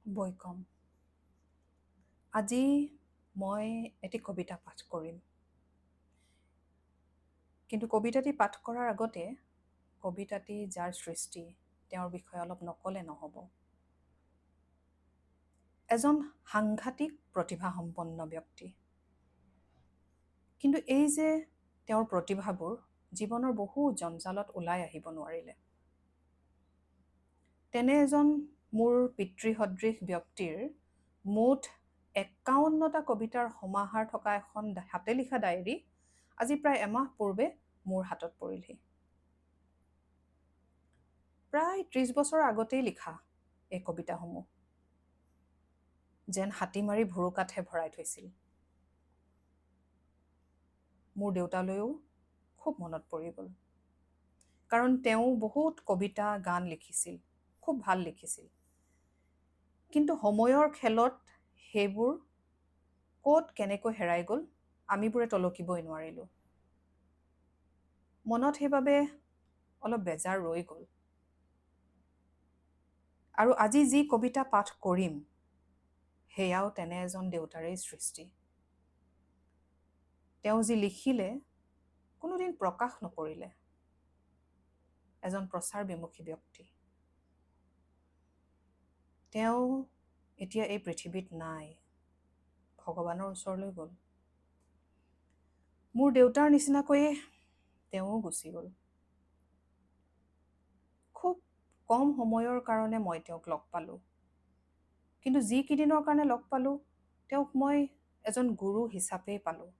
বৈকম। আজি মই এটি কবিতা পাঠ কৰিম। কিন্তু কবিতাটি পাঠ কৰাৰ আগতে কবিতাটি যাৰ সৃষ্টি তেওঁৰ বিষয়ে অলপ নক'লে নহ'ব। এজন সাংঘাতিক প্ৰতিভাসম্পন্ন ব্যক্তি। কিন্তু এই যে তেওঁৰ প্ৰতিভাবোৰ জীৱনৰ বহু জঞ্জালত ওলাই আহিব নোৱাৰিলে। তেনে এজন মোৰ পিতৃসদৃশ ব্যক্তিৰ মুঠ 51টা কবিতাৰ সমাহাৰ থকা এখন হাতে লিখা ডায়েৰী আজি প্ৰায় এমাহ পূৰ্বে মোৰ হাতত পৰিলহি। প্ৰায় 30 বছৰৰ আগতেই লিখা এই কবিতাসমূহ যেন হাতী মাৰি ভুৰুকাতহে ভৰাই থৈছিল। মোৰ দেউতালৈও খুব মনত পৰি গ'ল, কাৰণ তেওঁ বহুত কবিতা গান লিখিছিল, খুব ভাল লিখিছিল। কিন্তু সময়ৰ খেলত সেইবোৰ ক'ত কেনেকৈ হেৰাই গ'ল আমিবোৰে তলকিবই নোৱাৰিলোঁ। মনত সেইবাবে অলপ বেজাৰ ৰৈ গ'ল। আৰু আজি যি কবিতা পাঠ কৰিম সেয়াও তেনে এজন দেউতাৰেই সৃষ্টি। তেওঁ যি লিখিলে কোনোদিন প্ৰকাশ নকৰিলে। এজন প্ৰচাৰ বিমুখী ব্যক্তি। তেওঁ এতিয়া এই পৃথিৱীত নাই, ভগৱানৰ ওচৰলৈ গ'ল। মোৰ দেউতাৰ নিচিনাকৈয়ে তেওঁও গুচি গ'ল। খুব কম সময়ৰ কাৰণে মই তেওঁক লগ পালোঁ, কিন্তু যিকেইদিনৰ কাৰণে লগ পালোঁ তেওঁক মই এজন গুৰু হিচাপেই পালোঁ।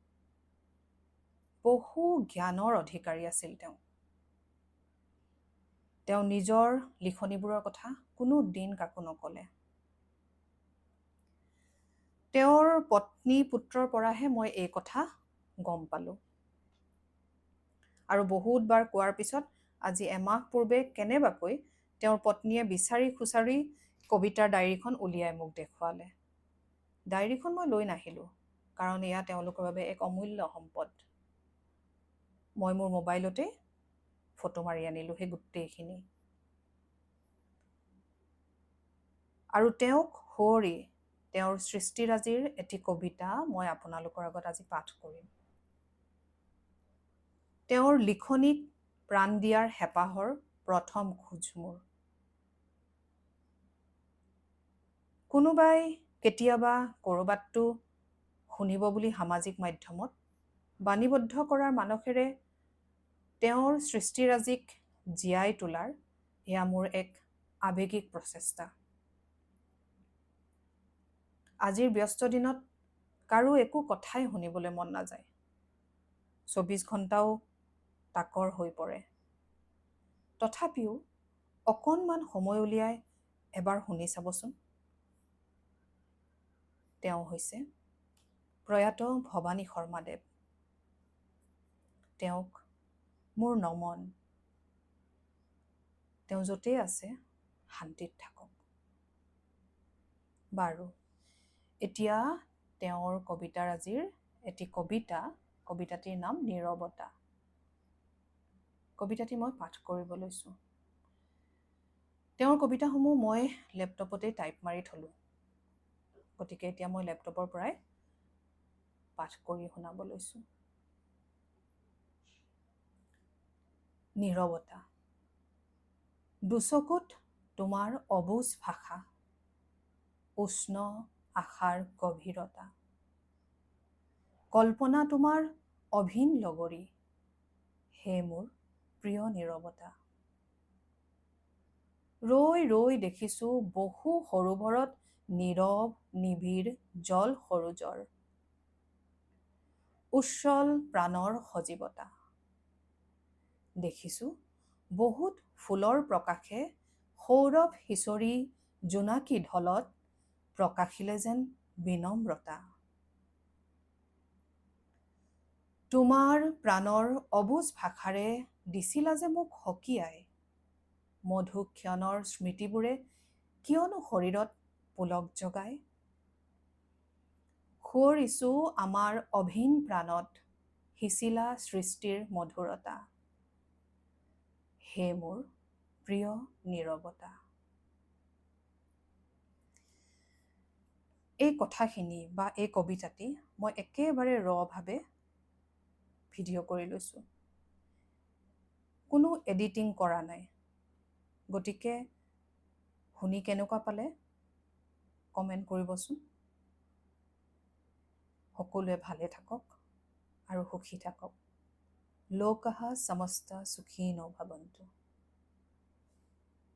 বহু জ্ঞানৰ অধিকাৰী আছিল তেওঁ। তেওঁ নিজৰ লিখনিবোৰৰ কথা কোনো দিন কাকো নক'লে। তেওঁৰ পত্নী পুত্ৰৰ পৰাহে মই এই কথা গম পালোঁ। আৰু বহুতবাৰ কোৱাৰ পিছত আজি এমাহ পূৰ্বে কেনেবাকৈ তেওঁৰ পত্নীয়ে বিচাৰি খুচাৰি কবিতাৰ ডায়েৰীখন উলিয়াই মোক দেখুৱালে। ডায়েৰীখন মই লৈ নাহিলোঁ, কাৰণ এয়া তেওঁলোকৰ বাবে এক অমূল্য সম্পদ। মই মোৰ মোবাইলতে ফটো মাৰি আনিলোঁ সেই গোটেইখিনি। আৰু তেওঁক সুঁৱৰি তেওঁৰ সৃষ্টিৰাজিৰ এটি কবিতা মই আপোনালোকৰ আগত আজি পাঠ কৰিম। তেওঁৰ লিখনিক প্ৰাণ দিয়াৰ হেঁপাহৰ প্ৰথম খোজ মোৰ। কোনোবাই কেতিয়াবা ক'ৰবাততো শুনিব বুলি সামাজিক মাধ্যমত বাণীবদ্ধ কৰাৰ মানসেৰে তেওঁৰ সৃষ্টিৰাজিক জীয়াই তোলাৰ এয়া মোৰ এক আৱেগিক প্ৰচেষ্টা। আজিৰ ব্যস্ত দিনত কাৰো একো কথাই শুনিবলৈ মন নাযায়। 24 ঘণ্টাও তাকৰ হৈ পৰে। তথাপিও অকণমান সময় উলিয়াই এবাৰ শুনি চাবচোন। তেওঁ হৈছে প্ৰয়াত ভৱানী শৰ্মাদেৱ। তেওঁক মোৰ নমন। তেওঁ য'তেই আছে শান্তিত থাকক। বাৰু, এতিয়া তেওঁৰ কবিতাৰাজিৰ এটি কবিতা, কবিতাটিৰ নাম নীৰৱতা। কবিতাটি মই পাঠ কৰিব লৈছোঁ। তেওঁৰ কবিতাসমূহ মই লেপটপতেই টাইপ মাৰি থলোঁ, গতিকে এতিয়া মই লেপটপৰ পৰাই পাঠ কৰি শুনাব লৈছোঁ। নীৰৱতা। দুচকুত তোমাৰ অবুজ ভাষা, উষ্ণ আশাৰ গভীৰতা, কল্পনা তোমাৰ অভিন লগৰী, হে মোৰ প্ৰিয় নীৰৱতা। ৰৈ ৰৈ দেখিছোঁ বহু সৰোবৰত নীৰৱ নিবিড় জল সৰোজৰ উচ্ছল প্ৰাণৰ সজীৱতা। দেখিছোঁ বহুত ফুলৰ প্ৰকাশে সৌৰভ সিঁচৰি জোনাকী ঢলত প্ৰকাশিলে যেন বিনম্ৰতা। তোমাৰ প্ৰাণৰ অবুজ ভাষাৰে দিছিলা যে মোক সকীয়াই, মধুক্ষণৰ স্মৃতিবোৰে কিয়নো শৰীৰত পুলক জগায়। সুঁৱৰিছোঁ আমাৰ অভিন প্ৰাণত সিঁচিলা সৃষ্টিৰ মধুৰতা, হে মোৰ প্ৰিয় নীৰৱতা। এই কথাখিনি বা এই কবিতাটি মই একেবাৰে ৰভাৱে ভিডিঅ' কৰি লৈছোঁ, কোনো এডিটিং কৰা নাই। গতিকে শুনি কেনেকুৱা পালে কমেণ্ট কৰিবচোন। সকলোৱে ভালে থাকক আৰু সুখী থাকক। লোকাঃ সমস্ত সুখিনো ভৱন্তু।